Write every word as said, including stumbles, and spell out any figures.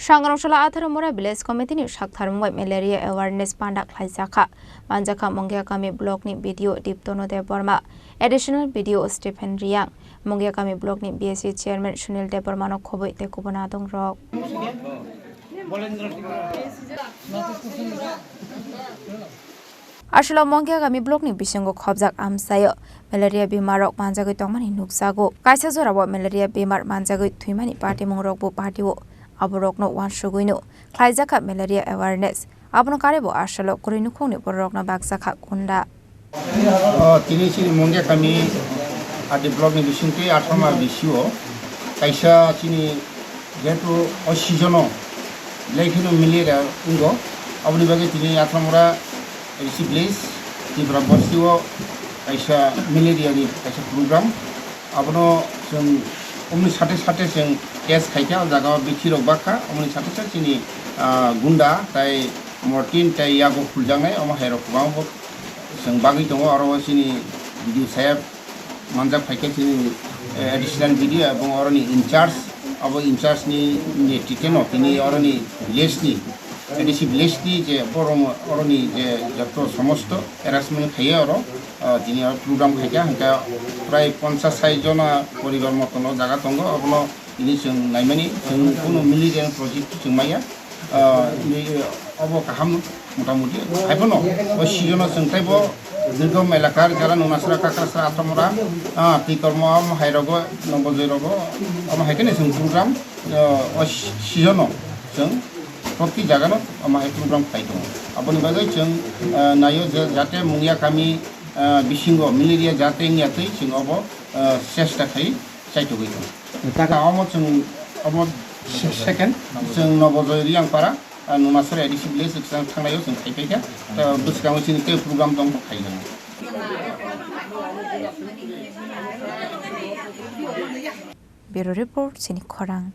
Sangrongsola Atharomura Village Committee ni saktharmung bai malaria awareness panda khlaijakha. Manjakha Mongiakami Block ni B D O Diptono Debbarma, Additional B D O Stephen Riang, Mongiakami Block ni B S C Chairman Sunil Debbarma no khobwi tei kubun adong rok. Aswlao Mongiakami Block ni bisingo khobjak amchaio malaria bemar rok manjagwi tongmani nukjago. Kaisa jorao malaria bemar manjagwi thwimani patimung rokbo patio. Aborokno uansugwino khlaijakha malaria awareness. Abono karwibo aswlao kwrwi nukhungni bororokno bakjakha gunda. O, tini chini Mongiakami R D Block ni bisingtwi Atharomura B C O kaisa chini jehetu o season o belai kheno malaria wngo, aboni bagwi tini Atharomura A D C village Tripura bosti o kaisa malaria ni kaisa program, abono chwng omoni sate sate chwng test khaikha, o jaga o bithi rok bakha, omoni sate sate chini, ah, gunda tai mortin tai yago khuljaknai, omo hai rok kwbangma bo chwng bagwi tongo. Oro o chini B D O saheb manjak phaikha chini, eh, additional B D O ebong oroni in charge, abo in charge ni netrite no tini oroni village ni, A D C village ni je borok oroni je joto somosto arrangement khaiya oro, ah, tini oro program khaikha, hwnkhe prai ponchas sai jona poribar motono jaga tongo, abono tini chwng naimani chwng kunu malaria project chwng maya. Ah, ni, obo kaham motamuti. Haiphano o season o chwng teibo Nirgam elakar jara Nunasra, Kakrasra, Atharomura, ah, Tikormo, omo hai rogo, Nobojoi rogo, omo hai kheno chwng program, ah, o season o chwng proti jaga no omo hai program khlai tongo. Aboni bagwi chwng, ah, naio je jate Mongiakami, ah, bisingo malaria jate wngya twi chwng obo, ah, chesta khai chaitugwi tongo. Omo chwng omo se-, second chwng Nobojoi Riangpara, ah, Nunasra A D C village chwng thangnaio chwng khai phaikha. Ta bwskango chini tei program tongkha khaijak. Bureau Report, chini khorang.